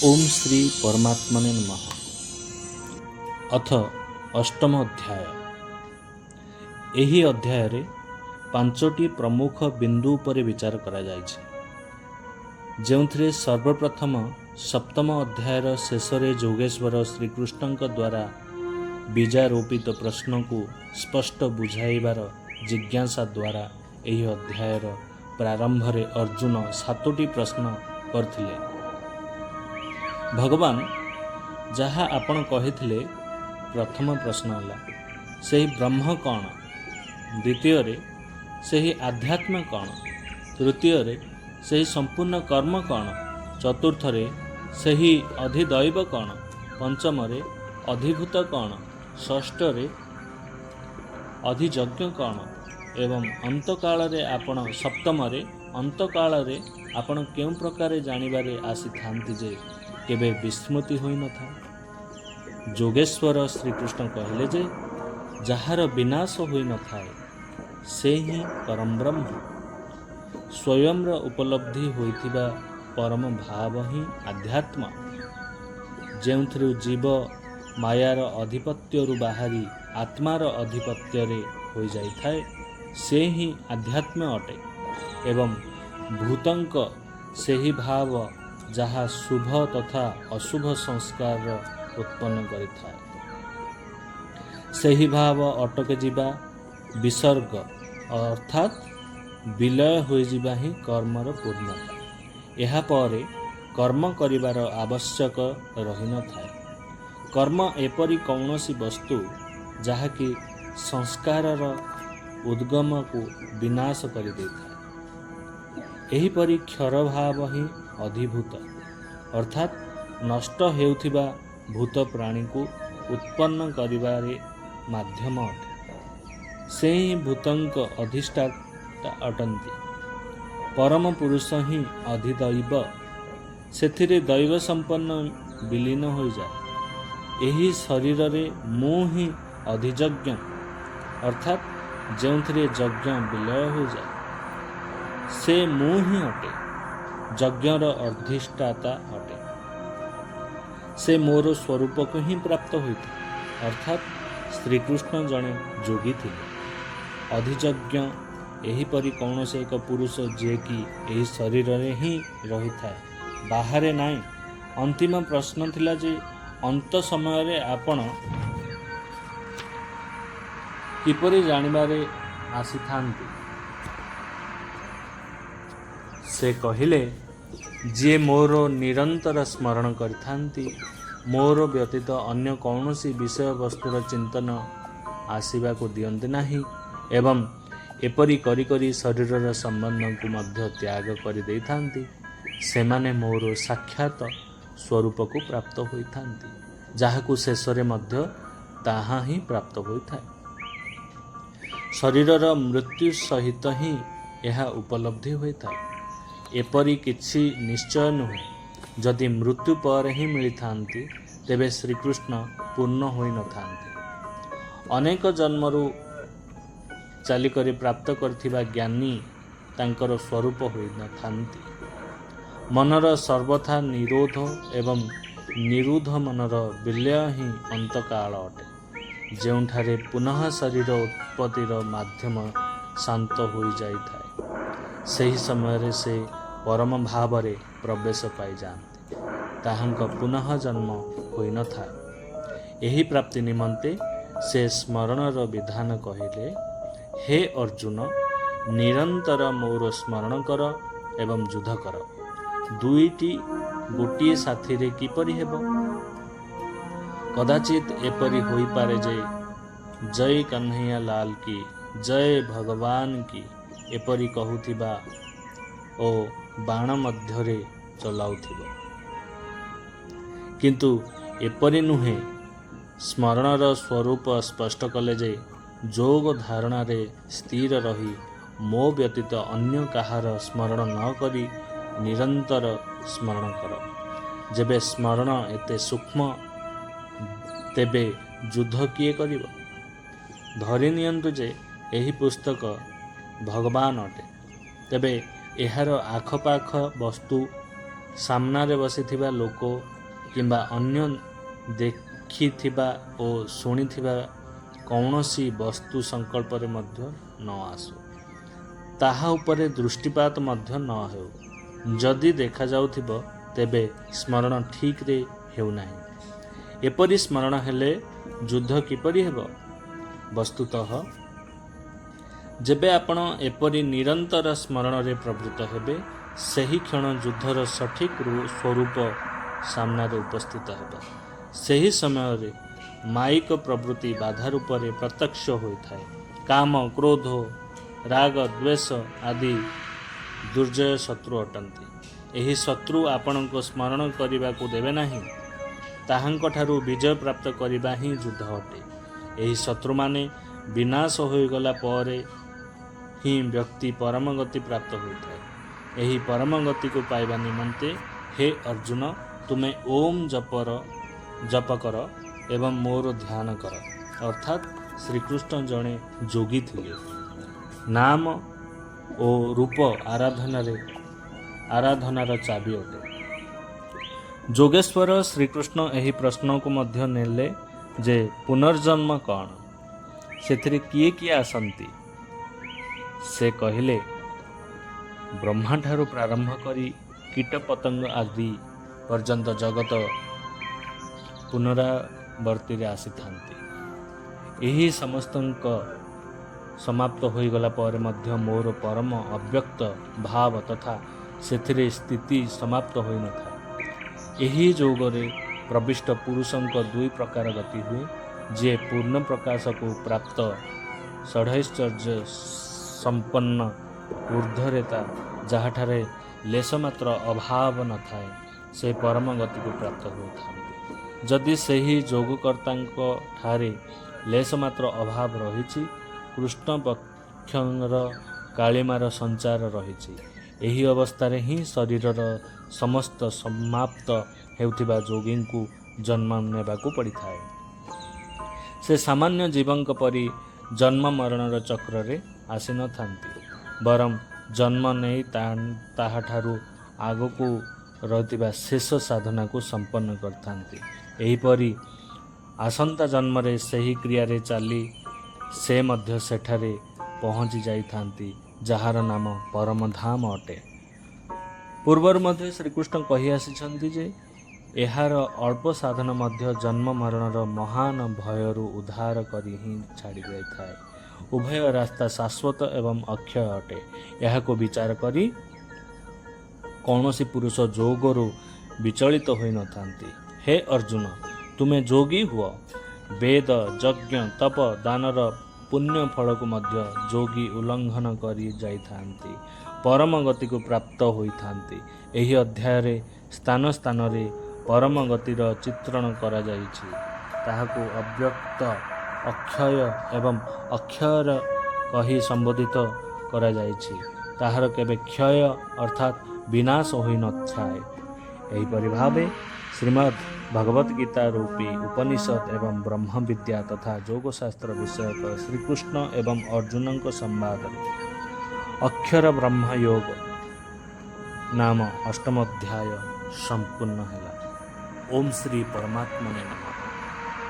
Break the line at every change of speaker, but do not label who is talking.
ଓମ୍ ଶ୍ରୀ ପରମାତ୍ମନେ ନମଃ। ଅଥ ଅଷ୍ଟମ ଅଧ୍ୟାୟ। ଏହି ଅଧ୍ୟାୟରେ ପାଞ୍ଚଟି ପ୍ରମୁଖ ବିନ୍ଦୁ ଉପରେ ବିଚାର କରାଯାଇଛି, ଯେଉଁଥିରେ ସର୍ବପ୍ରଥମ ସପ୍ତମ ଅଧ୍ୟାୟର ଶେଷରେ ଯୋଗେଶ୍ୱର ଶ୍ରୀକୃଷ୍ଣଙ୍କ ଦ୍ୱାରା ବୀଜାରୋପିତ ପ୍ରଶ୍ନକୁ ସ୍ପଷ୍ଟ ବୁଝାଇବାର ଜିଜ୍ଞାସା ଦ୍ୱାରା ଏହି ଅଧ୍ୟାୟର ପ୍ରାରମ୍ଭରେ ଅର୍ଜୁନ ସାତୋଟି ପ୍ରଶ୍ନ କରିଥିଲେ। ଭଗବାନ, ଯାହା ଆପଣ କହିଥିଲେ, ପ୍ରଥମ ପ୍ରଶ୍ନ ହେଲା ସେହି ବ୍ରହ୍ମ କ'ଣ? ଦ୍ୱିତୀୟରେ, ସେହି ଆଧ୍ୟାତ୍ମ କ'ଣ? ତୃତୀୟରେ, ସେହି ସମ୍ପୂର୍ଣ୍ଣ କର୍ମ କ'ଣ? ଚତୁର୍ଥରେ, ସେହି ଅଧିଦୈବ କ'ଣ? ପଞ୍ଚମରେ, ଅଧିଭୂତ କ'ଣ? ଷଷ୍ଠରେ, ଅଧିଯଜ୍ଞ କ'ଣ? ଏବଂ ଅନ୍ତକାଳରେ ଆପଣ, ସପ୍ତମରେ, ଅନ୍ତକାଳରେ ଆପଣ କେଉଁ ପ୍ରକାରେ ଜାଣିବାରେ ଆସିଥାନ୍ତି ଯେ କେବେ ବିସ୍ମୃତି ହୋଇନଥାଏ? ଯୋଗେଶ୍ୱର ଶ୍ରୀକୃଷ୍ଣ କହିଲେ ଯେ ଯାହାର ବିନାଶ ହୋଇନଥାଏ, ସେ ହିଁ ପରମ ବ୍ରହ୍ମ। ସ୍ୱୟଂର ଉପଲବ୍ଧି ହୋଇଥିବା ପରମ ଭାବ ହିଁ ଆଧ୍ୟାତ୍ମ, ଯେଉଁଥିରୁ ଜୀବ ମାୟାର ଅଧିପତ୍ୟରୁ ବାହାରି ଆତ୍ମାର ଅଧିପତ୍ୟରେ ହୋଇଯାଇଥାଏ, ସେ ହିଁ ଆଧ୍ୟାତ୍ମ ଅଟେ ଏବଂ ଭୂତଙ୍କ ସେହି ଭାବ ଯାହା ଶୁଭ ତଥା ଅଶୁଭ ସଂସ୍କାରର ଉତ୍ପନ୍ନ କରିଥାଏ, ସେହି ଭାବ ଅଟକି ଯିବା, ବିସର୍ଗ ଅର୍ଥାତ୍ ବିଲୟ ହୋଇଯିବା ହିଁ କର୍ମର ପୂର୍ଣ୍ଣତା। ଏହାପରେ କର୍ମ କରିବାର ଆବଶ୍ୟକ ରହିନଥାଏ। କର୍ମ ଏପରି କୌଣସି ବସ୍ତୁ ଯାହାକି ସଂସ୍କାରର ଉଦ୍ଗମକୁ ବିନାଶ କରିଦେଇଥାଏ। ଏହିପରି କ୍ଷରଭାବ ହିଁ ଅଧିଭୂତ, ଅର୍ଥାତ୍ ନଷ୍ଟ ହେଉଥିବା ଭୂତ ପ୍ରାଣୀକୁ ଉତ୍ପନ୍ନ କରିବାରେ ମାଧ୍ୟମ ଅଟେ। ସେ ହିଁ ଭୂତଙ୍କ ଅଧିଷ୍ଠାତା ଅଟନ୍ତି। ପରମ ପୁରୁଷ ହିଁ ଅଧିଦୈବ। ସେଥିରେ ଦୈବ ସମ୍ପନ୍ନ ବିଲୀନ ହୋଇଯାଏ। ଏହି ଶରୀରରେ ମୁଁ ହିଁ ଅଧିଯଜ୍ଞ, ଅର୍ଥାତ୍ ଯେଉଁଥିରେ ଯଜ୍ଞ ବିଲୟ ହୋଇଯାଏ, ସେ ମୁଁ ହିଁ ଅଟେ, ଯଜ୍ଞର ଅଧିଷ୍ଠାତା ଅଟେ। ସେ ମୋର ସ୍ୱରୂପକୁ ହିଁ ପ୍ରାପ୍ତ ହୋଇଥାଏ। ଅର୍ଥାତ୍ ଶ୍ରୀକୃଷ୍ଣ ଜଣେ ଯୋଗୀ ଥିଲେ। ଅଧିଯଜ୍ଞ ଏହିପରି କୌଣସି ଏକ ପୁରୁଷ ଯିଏକି ଏହି ଶରୀରରେ ହିଁ ରହିଥାଏ, ବାହାରେ ନାହିଁ। ଅନ୍ତିମ ପ୍ରଶ୍ନ ଥିଲା ଯେ ଅନ୍ତ ସମୟରେ ଆପଣ କିପରି ଜାଣିବାରେ ଆସିଥାନ୍ତି? ସେ କହିଲେ, ଯିଏ ମୋର ନିରନ୍ତର ସ୍ମରଣ କରିଥାନ୍ତି, ମୋର ବ୍ୟତୀତ ଅନ୍ୟ କୌଣସି ବିଷୟବସ୍ତୁର ଚିନ୍ତନ ଆସିବାକୁ ଦିଅନ୍ତି ନାହିଁ ଏବଂ ଏପରି କରି କରି ଶରୀରର ସମ୍ବନ୍ଧକୁ ମଧ୍ୟ ତ୍ୟାଗ କରିଦେଇଥାନ୍ତି, ସେମାନେ ମୋର ସାକ୍ଷାତ ସ୍ୱରୂପକୁ ପ୍ରାପ୍ତ ହୋଇଥାନ୍ତି, ଯାହାକୁ ଶେଷରେ ମଧ୍ୟ ତାହା ହିଁ ପ୍ରାପ୍ତ ହୋଇଥାଏ। ଶରୀରର ମୃତ୍ୟୁ ସହିତ ହିଁ ଏହା ଉପଲବ୍ଧି ହୋଇଥାଏ, ଏପରି କିଛି ନିଶ୍ଚୟ ନୁହେଁ। ଯଦି ମୃତ୍ୟୁ ପରେ ହିଁ ମିଳିଥାନ୍ତି, ତେବେ ଶ୍ରୀକୃଷ୍ଣ ପୂର୍ଣ୍ଣ ହୋଇନଥାନ୍ତେ। ଅନେକ ଜନ୍ମରୁ ଚାଲିକରି ପ୍ରାପ୍ତ କରିଥିବା ଜ୍ଞାନୀ ତାଙ୍କର ସ୍ୱରୂପ ହୋଇନଥାନ୍ତି। ମନର ସର୍ବଥା ନିରୋଧ ଏବଂ ନିରୁଦ୍ଧ ମନର ବିଲୟ ହିଁ ଅନ୍ତକାଳ ଅଟେ, ଯେଉଁଠାରେ ପୁନଃ ଶରୀର ଉତ୍ପତ୍ତିର ମାଧ୍ୟମ ଶାନ୍ତ ହୋଇଯାଇଥାଏ। ସେହି ସମୟରେ ସେ ପରମ ଭାବରେ ପ୍ରବେଶ ପାଇଯାଆନ୍ତି। ତାହାଙ୍କ ପୁନଃ ଜନ୍ମ ହୋଇନଥାଏ। ଏହି ପ୍ରାପ୍ତି ନିମନ୍ତେ ସେ ସ୍ମରଣର ବିଧାନ କହିଲେ, ହେ ଅର୍ଜୁନ, ନିରନ୍ତର ମୋର ସ୍ମରଣ କର ଏବଂ ଯୁଦ୍ଧ କର। ଦୁଇଟି ଗୋଟିଏ ସାଥିରେ କିପରି ହେବ? କଦାଚିତ ଏପରି ହୋଇପାରେ ଯେ ଜୟ କହ୍ନୈୟା ଲାଲ କି ଜୟ, ଭଗବାନ କି, ଏପରି କହୁଥିବା ଓ ବାଣ ମଧ୍ୟରେ ଚଲାଉଥିବ। କିନ୍ତୁ ଏପରି ନୁହେଁ। ସ୍ମରଣର ସ୍ୱରୂପ ସ୍ପଷ୍ଟ କଲେ ଯେ ଯୋଗ ଧାରଣାରେ ସ୍ଥିର ରହି ମୋ ବ୍ୟତୀତ ଅନ୍ୟ କାହାର ସ୍ମରଣ ନ କରି ନିରନ୍ତର ସ୍ମରଣ କର। ଯେବେ ସ୍ମରଣ ଏତେ ସୂକ୍ଷ୍ମ, ତେବେ ଯୁଦ୍ଧ କିଏ କରିବ? ଧରି ନିଅନ୍ତୁ ଯେ ଏହି ପୁସ୍ତକ ଭଗବାନ ଅଟେ, ତେବେ ଏହାର ଆଖପାଖ ବସ୍ତୁ ସାମ୍ନାରେ ବସିଥିବା ଲୋକ କିମ୍ବା ଅନ୍ୟ ଦେଖିଥିବା ଓ ଶୁଣିଥିବା କୌଣସି ବସ୍ତୁ ସଂକଳ୍ପରେ ମଧ୍ୟ ନ ଆସୁ, ତାହା ଉପରେ ଦୃଷ୍ଟିପାତ ମଧ୍ୟ ନ ହେଉ। ଯଦି ଦେଖାଯାଉଥିବ, ତେବେ ସ୍ମରଣ ଠିକ୍ରେ ହେଉନାହିଁ। ଏପରି ସ୍ମରଣ ହେଲେ ଯୁଦ୍ଧ କିପରି ହେବ? ବସ୍ତୁତଃ ଯେବେ ଆପଣ ଏପରି ନିରନ୍ତର ସ୍ମରଣରେ ପ୍ରବୃତ୍ତ ହେବେ, ସେହି କ୍ଷଣ ଯୁଦ୍ଧର ସଠିକ୍ ସ୍ୱରୂପ ସାମ୍ନାରେ ଉପସ୍ଥିତ ହେବ। ସେହି ସମୟରେ ମାୟିକ ପ୍ରବୃତ୍ତି ବାଧା ରୂପରେ ପ୍ରତ୍ୟକ୍ଷ ହୋଇଥାଏ। କାମ, କ୍ରୋଧ, ରାଗ, ଦ୍ୱେଷ ଆଦି ଦୁର୍ଜୟ ଶତ୍ରୁ ଅଟନ୍ତି। ଏହି ଶତ୍ରୁ ଆପଣଙ୍କୁ ସ୍ମରଣ କରିବାକୁ ଦେବେ ନାହିଁ। ତାହାଙ୍କଠାରୁ ବିଜୟ ପ୍ରାପ୍ତ କରିବା ହିଁ ଯୁଦ୍ଧ ଅଟେ। ଏହି ଶତ୍ରୁମାନେ ବିନାଶ ହୋଇଗଲା ପରେ ହିଁ ବ୍ୟକ୍ତି ପରମ ଗତି ପ୍ରାପ୍ତ ହୋଇଥାଏ। ଏହି ପରମ ଗତିକୁ ପାଇବା ନିମନ୍ତେ, ହେ ଅର୍ଜୁନ, ତୁମେ ଓମ୍ ଜପ କର ଏବଂ ମୋର ଧ୍ୟାନ କର। ଅର୍ଥାତ୍ ଶ୍ରୀକୃଷ୍ଣ ଜଣେ ଯୋଗୀ ଥିଲେ। ନାମ ଓ ରୂପ ଆରାଧନାର ଚାବି ଅଟେ। ଯୋଗେଶ୍ୱର ଶ୍ରୀକୃଷ୍ଣ ଏହି ପ୍ରଶ୍ନକୁ ମଧ୍ୟ ନେଲେ ଯେ ପୁନର୍ଜନ୍ମ କ'ଣ, ସେଥିରେ କିଏ କିଏ ଆସନ୍ତି? ସେ କହିଲେ, ବ୍ରହ୍ମାଠାରୁ ପ୍ରାରମ୍ଭ କରି କୀଟ ପତଙ୍ଗ ଆଦି ପର୍ଯ୍ୟନ୍ତ ଜଗତ ପୁନରାବର୍ତ୍ତିରେ ଆସିଥାନ୍ତି। ଏହି ସମସ୍ତଙ୍କ ସମାପ୍ତ ହୋଇଗଲା ପରେ ମଧ୍ୟ ମୋର ପରମ ଅବ୍ୟକ୍ତ ଭାବ ତଥା ସେଥିରେ ସ୍ଥିତି ସମାପ୍ତ ହୋଇନଥାଏ। ଏହି ଯୋଗରେ ପ୍ରବିଷ୍ଟ ପୁରୁଷଙ୍କ ଦୁଇ ପ୍ରକାର ଗତି ହୁଏ। ଯିଏ ପୂର୍ଣ୍ଣ ପ୍ରକାଶକୁ ପ୍ରାପ୍ତ, ଷଡ଼ୈଶ୍ୱର୍ଯ୍ୟ ସମ୍ପନ୍ନ, ଊର୍ଦ୍ଧ୍ୱରେତା, ଯାହାଠାରେ ଲେଶମାତ୍ର ଅଭାବ ନଥାଏ, ସେ ପରମ ଗତିକୁ ପ୍ରାପ୍ତ ହୋଇଥାନ୍ତି। ଯଦି ସେହି ଯୋଗକର୍ତ୍ତାଙ୍କ ଠାରେ ଲେଶମାତ୍ର ଅଭାବ ରହିଛି, କୃଷ୍ଣ ପକ୍ଷର କାଳିମାର ସଞ୍ଚାର ରହିଛି। ଏହି ଅବସ୍ଥାରେ ହିଁ ଶରୀରର ସମସ୍ତ ସମାପ୍ତ ହେଉଥିବା ଯୋଗୀଙ୍କୁ ଜନ୍ମ ନେବାକୁ ପଡ଼ିଥାଏ। ସେ ସାମାନ୍ୟ ଜୀବଙ୍କ ପରି ଜନ୍ମ ମରଣର ଚକ୍ରରେ ଆସିନଥାନ୍ତି, ବରଂ ଜନ୍ମ ନେଇ ତାହାଠାରୁ ଆଗକୁ ରହିଥିବା ଶେଷ ସାଧନାକୁ ସମ୍ପନ୍ନ କରିଥାନ୍ତି। ଏହିପରି ଆସନ୍ତା ଜନ୍ମରେ ସେହି କ୍ରିୟାରେ ଚାଲି ସେ ମଧ୍ୟ ସେଠାରେ ପହଞ୍ଚି ଯାଇଥାନ୍ତି, ଯାହାର ନାମ ପରମଧାମ ଅଟେ। ପୂର୍ବରୁ ମଧ୍ୟ ଶ୍ରୀକୃଷ୍ଣ କହି ଆସିଛନ୍ତି ଯେ ଏହାର ଅଳ୍ପ ସାଧନ ମଧ୍ୟ ଜନ୍ମ ମରଣର ମହାନ ଭୟରୁ ଉଦ୍ଧାର କରି ହିଁ ଛାଡ଼ି ଯାଇଥାଏ। ଉଭୟ ରାସ୍ତା ଶାଶ୍ୱତ ଏବଂ ଅକ୍ଷୟ ଅଟେ। ଏହାକୁ ବିଚାର କରି କୌଣସି ପୁରୁଷ ଯୋଗରୁ ବିଚଳିତ ହୋଇନଥାନ୍ତି। ହେ ଅର୍ଜୁନ, ତୁମେ ଯୋଗୀ ହୁଅ। ବେଦ, ଯଜ୍ଞ, ତପ, ଦାନର ପୁଣ୍ୟ ଫଳକୁ ମଧ୍ୟ ଯୋଗୀ ଉଲ୍ଲଙ୍ଘନ କରି ଯାଇଥାନ୍ତି, ପରମ ଗତିକୁ ପ୍ରାପ୍ତ ହୋଇଥାନ୍ତି। ଏହି ଅଧ୍ୟାୟରେ ସ୍ଥାନ ସ୍ଥାନରେ ପରମ ଗତିର ଚିତ୍ରଣ କରାଯାଇଛି। ତାହାକୁ ଅବ୍ୟକ୍ତ, ଅକ୍ଷୟ ଏବଂ ଅକ୍ଷର କହି ସମ୍ବୋଧିତ କରାଯାଇଛି। ତାହାର କେବେ କ୍ଷୟ ଅର୍ଥାତ୍ ବିନାଶ ହୋଇନଥାଏ। ଏହିପରି ଭାବେ ଶ୍ରୀମଦ୍ ଭଗବତ ଗୀତା ରୂପୀ ଉପନିଷଦ ଏବଂ ବ୍ରହ୍ମ ବିଦ୍ୟା ତଥା ଯୋଗଶାସ୍ତ୍ର ବିଷୟକ ଶ୍ରୀକୃଷ୍ଣ ଏବଂ ଅର୍ଜୁନଙ୍କ ସମ୍ବାଦରେ ଅକ୍ଷର ବ୍ରହ୍ମ ଯୋଗ ନାମ ଅଷ୍ଟମ ଅଧ୍ୟାୟ ସମ୍ପୂର୍ଣ୍ଣ ହେଲା। ଓମ୍ ଶ୍ରୀ ପରମାତ୍ମନେ ନମଃ।